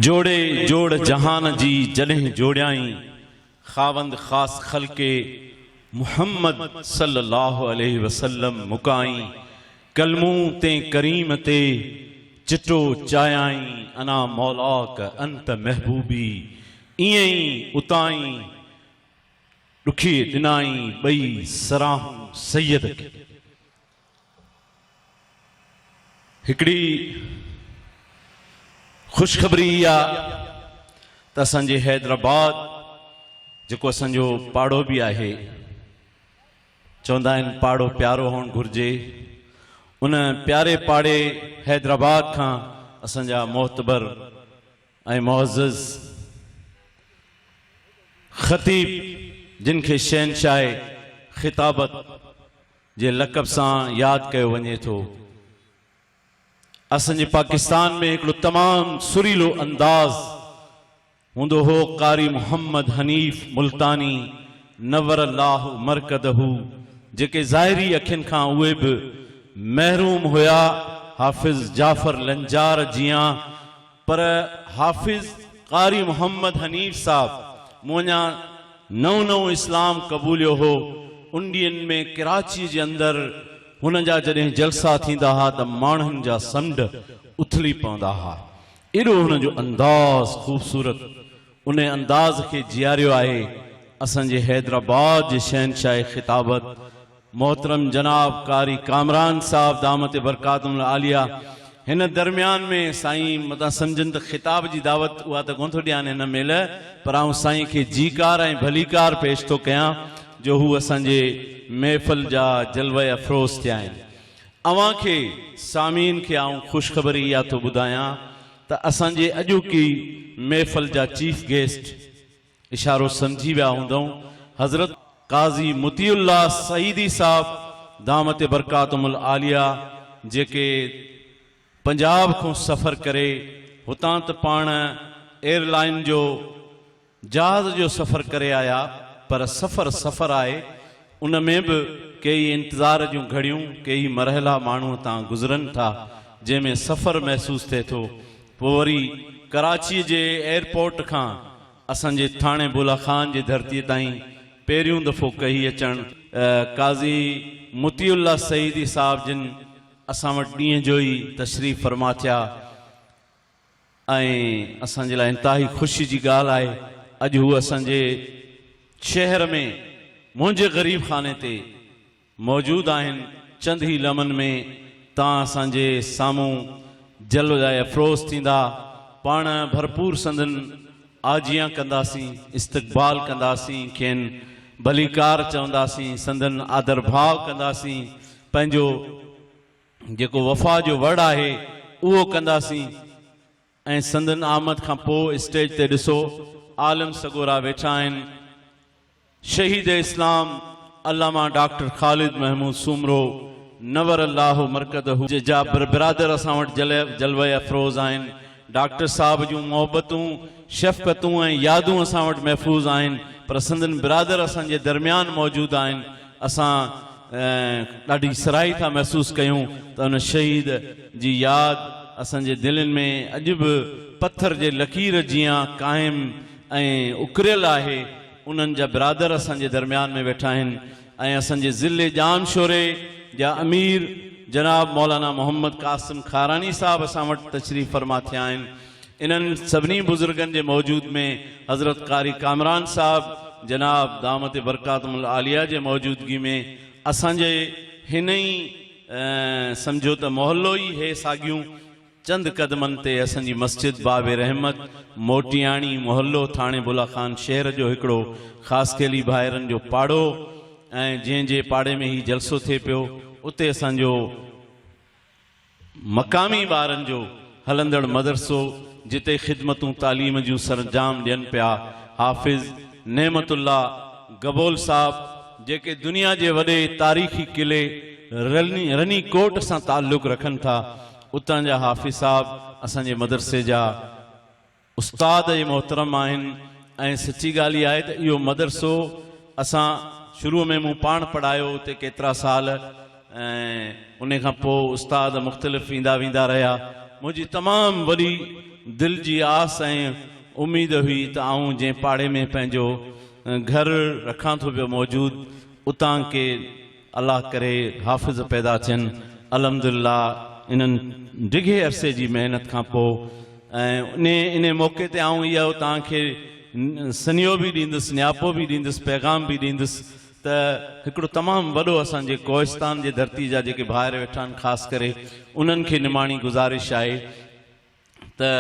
جوڙي جوڙ جهان جي جڏهن جوڙيائين، خاوند خاص خلقي محمد صلي الله عليه وسلم مڪائين، ڪلمون تين ڪريم تي چٽو چايائين، انا مولاڪ انت محبوبي ائين ئي اتائين ڏکي ڏنائين ٻئي سراهون سيد کي. هڪڙي خوشخبري اها ته اسان جي حيدرآباد جيڪو اسان جو پاڙو به آهي، چوندا آهن پاڙو پيارو هئڻ گهرجي، ان پياري پاڙي حيدرآباد کان اسان جا معتبر ۽ معزز خطيب جن کي شهنشاهه خطابت جي لقب سان ياد ڪيو وڃي ٿو. اسان جي پاڪستان ۾ هڪڙو تمام سريلو انداز هوندو هو قاري محمد حنيف ملتاني نور الله مرقده جيڪي ظاهري اکين کان اهي به محروم هيا حافظ جعفر لنجار جيان پر حافظ قاري محمد حنيف صاحب مون اڃا نئون نئون اسلام قبوليو هو، ان ڏينهن ۾ ڪراچيء جي اندر هن جا جڏهن جلسا ٿيندا ها ته ماڻهن جا سمنڊ اٿلي پوندا ها. ايڏو هن جو انداز خوبصورت، ان انداز کي جياريو آهي اسان جي حيدرآباد جي شهنشاهه خطابت محترم جناب قاري ڪامران صاحب دامت برڪاتهم العاليه هن درميان ۾ سائين متان سمجهن ته خطاب جي دعوت اها ته ڪونه ٿو ڏيان هن مهل پر آئون سائين کي جيڪار ۽ ڀليڪار پيش ٿو ڪيان جو هو اسان جي محفل جا جلوه افروز ٿيا آهن. اوهان کي سامعين کي آئون خوشخبري اها ٿو ٻڌايان ته اسان جي اڄوڪي محفل جا چيف گيسٽ اشارو سمجهي ويا هوندؤ، حضرت قاضي مطيع الله سعيدي صاحب دامت برڪاتهم العاليه جيڪي پنجاب کان سفر ڪري هتان ته پاڻ ايئر لائين جو جهاز جو سفر ڪري آيا پر سفر سفر آهي ان ۾ به ڪيئي انتظار جون گهڙيون ڪيئي مرحلا ماڻهوء تان گذرن ٿا جنهن ۾ سفر محسوس ٿئي ٿو پوء وري ڪراچيء جي ايئرپورٽ کان اسان جي ٿاڻي بولا خان جي ڌرتيء تائين پهريون دفعو ڪهي اچڻ قاضي مطيع الله سعيدي صاحب جن اسان وٽ ڏينهن جو ئي تشريف فرما ٿيا ۽ اسان جي لاء انتهائي خوشي جي ڳالهه آهي اڄ هو اسان جي شهر ۾ منهنجي غريب خاني تي موجود آهن، چند ئي لمحن ۾ توهان اسان جي سامهون جلوه افروز ٿيندا، پاڻ ڀرپور سندن آجيان ڪنداسين، استقبال ڪنداسين، کين ڀليڪار چونداسين، سندن آڌرڀاء ڪنداسين، پنهنجو جيڪو وفا جو وڙ آهي اهو ڪنداسين ۽ سندن آمد کان پوء اسٽيج تي ڏسو عالم سڳورا ويٺا آهن. شهيد اسلام علامه ڊاڪٽر خالد محمود سومرو نور الله مرقده جا برادر اسان وٽ جلوه افروز آهن. ڊاڪٽر صاحب جون محبتون، شفقتون ۽ يادون اسان وٽ محفوظ آهن پر سندن برادر اسان جي درميان موجود آهن. اسان ڏاڍي سرهائي ٿا محسوس ڪيون ته ان شهيد جي ياد اسان جي دلين ۾ اڄ به پٿر جي لڪير جيان قائم ۽ اڪريل آهي. انهن جا برادر اسان جي درميان ۾ ويٺا آهن ۽ اسان جي ضلعي ڄام شوري جا امير جناب مولانا محمد قاسم کاراني صاحب اسان وٽ تشريف فرما ٿيا آهن. انهن سڀني بزرگن جي موجود ۾ حضرت قاري ڪامران صاحب جناب دامت برڪاتهم العاليه جي موجودگي ۾ اسان جي هن ئي سمجهو ته محلو ئي هي ساڳيون چند قدمن تي اسان جي مسجد باب رحمت، موٽياڻي محلو، ٿاڻي بولا خان شهر جو هڪڙو خاصخيلي ڀائرن جو پاڙو ۽ جنهن جي پاڙي ۾ هي جلسو ٿئي پيو اتي اسان جو مقامي ٻارن جو هلندڙ مدرسو جتي خدمتون تعليم جون سرانجام ڏين پيا حافظ نعمت الله گبول صاحب جيڪي دنيا جي وڏي تاريخي قلعي رني ڪوٽ سان تعلق رکن ٿا اتان جا حافظ صاحب اسان جي مدرسي جا استاد ۽ محترم آهن ۽ سچي ڳالهه اها آهي ته اهو مدرسو اسان شروع ۾ مون پاڻ پڙهايو اتي ڪيترا سال ۽ ان کان پوء استاد مختلف ايندا ويندا رهيا منهنجي تمام وڏي دل جي آس ۽ اميد هئي ته آئون جنهن پاڙي ۾ پنهنجو گهر رکان ٿو پيو موجود اتان ڪي الله ڪري حافظ پيدا ٿين. الحمدلله انهن ڊگهي عرصي جي محنت کان پوء ۽ انهي انهي موقعي تي آئون اهو توهان کي سنيهو به ڏيندس نياپو به ڏيندس پيغام به ڏيندس ته هڪڙو تمام وڏو اسان جي ڪوهستان جي ڌرتي جا جيڪي ڀائر ويٺا آهن خاص ڪري انهن کي نماڻي گذارش آهي ته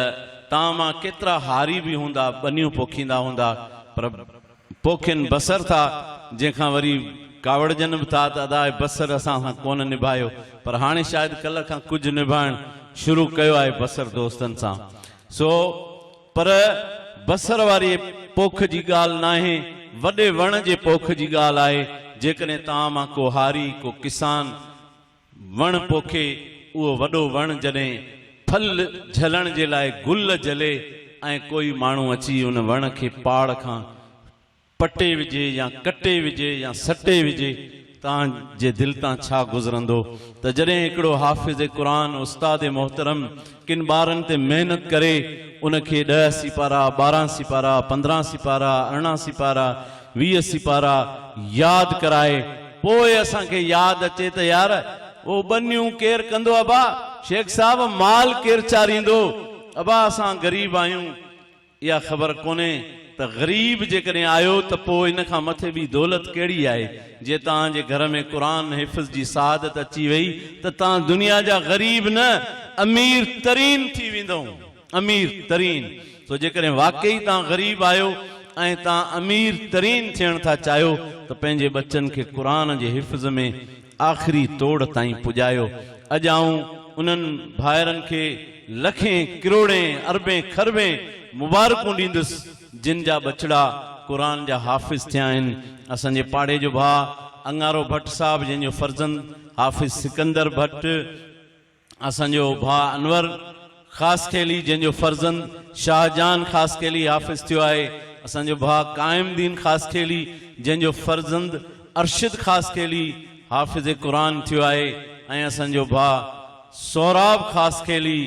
توهان مان ڪيترا هاري به هوندا ٻنيون پوکيندا هوندا پر پوکين بصر ٿا جنهن کان وري ڪاوڙجن به ٿا ته ادا بصر اسان سان ڪونه نڀايو پر هاڻي شايد ڪلهه کان ڪجهه نڀائڻ شروع ڪيو آهي بصر دوستن سان سو پر بصر واري پوک جي ڳالهه ناهي، وڏي وڻ جي پوک جي ڳالهه آهي. جيڪڏهن توهان مان ڪو هاري، ڪو ڪسان وڻ پوکي، اهو وڏو وڻ جڏهن ڦل جهلڻ جي لاء گل جهلي ۽ ڪوئي ماڻهو اچي ان وڻ کي پاڙ کان پٽي وجهي يا ڪٽي وجهي يا سٽي وجهي توهان جي دل تان ڇا گذرندو ته جڏهن هڪڙو حافظ قرآن استاد محترم ڪن ٻارن تي محنت ڪري ان کي ڏهه سيپارا، 12 سيپارا، 15 سيپارا، 18 سيپارا، 20 سيپارا ياد ڪرائي پوء اسان کي ياد اچي ته يار اهو ٻنيون ڪير ڪندو ابا شيخ صاحب مال ڪير چاريندو ابا اسان غريب آهيون اها خبر ڪونهي ته غريب جيڪڏهن آيو ته پوء ان کان مٿي ٻي دولت ڪهڙي آهي؟ جي توهان جي گهر ۾ قرآن حفظ جي سعادت اچي وئي ته توهان دنيا جا غريب نه امير ترين ٿي ويندؤ. امير ترين. سو جيڪڏهن واقعي توهان غريب آهيو ۽ توهان امير ترين ٿيڻ ٿا چاهيو ته پنهنجي ٻچن کي قرآن جي حفظ ۾ آخري توڙ تائين پڄايو. اڄ آئون انهن ڀائرن کي لکين، ڪروڙين، اربين، کربين مبارڪون ڏيندس جن جا ٻچڙا قرآن جا حافظ ٿيا آهن. اسان جي پاڙي جو ڀاء اڱارو ڀٽ صاحب جنهن جو فرزند حافظ سڪندر ڀٽ، اسان جو ڀاء انور خاصخيلي جنهن جو فرزند شاهجهان خاصخيلي حافظ ٿيو آهي، اسان جو ڀاء قائم دين خاصخيلي جنهن جو فرزند ارشد خاصخيلي حافظ قرآن ٿيو آهي ۽ اسان جو ڀاء سهراب خاصخيلي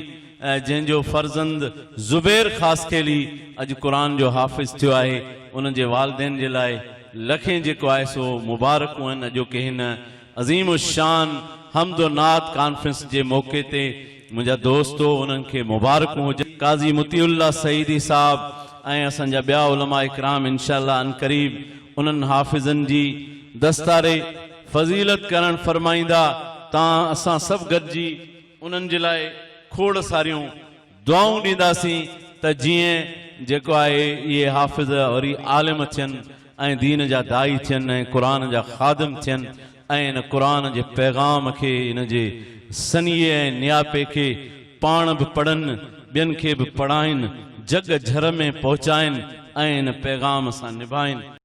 جنهن جو فرزند زبير خاصخيلي اڄ قرآن جو حافظ ٿيو آهي انهن جي والدين جي لاء لکين جيڪو آهي سو مبارڪون آهن اڄوڪي هن عظيم الشان حمد و نعت ڪانفرنس جي موقعي تي منهنجا دوستو انهن کي مبارڪون هجن. قاضي مطيع الله سعيدي صاحب ۽ اسان جا ٻيا علماء ڪرام انشاء الله عنقريب انهن حافظن جي دستار فضيلت ڪرڻ فرمائيندا تان اسان سڀ گڏجي انهن جي لاء کوڙ ساريون دعائون ڏينداسين ته جيئن جيڪو آهي اهي حافظ وري عالم ٿين ۽ دين جا داعي ٿين ۽ قرآن جا خادم ٿين ۽ ان قرآن جي پيغام کي ان جي سنيهي ۽ نياپي کي پاڻ به پڙهن ٻين کي به پڙهائين جڳ جھر ۾ پهچائين ۽ ان پيغام سان نڀائين.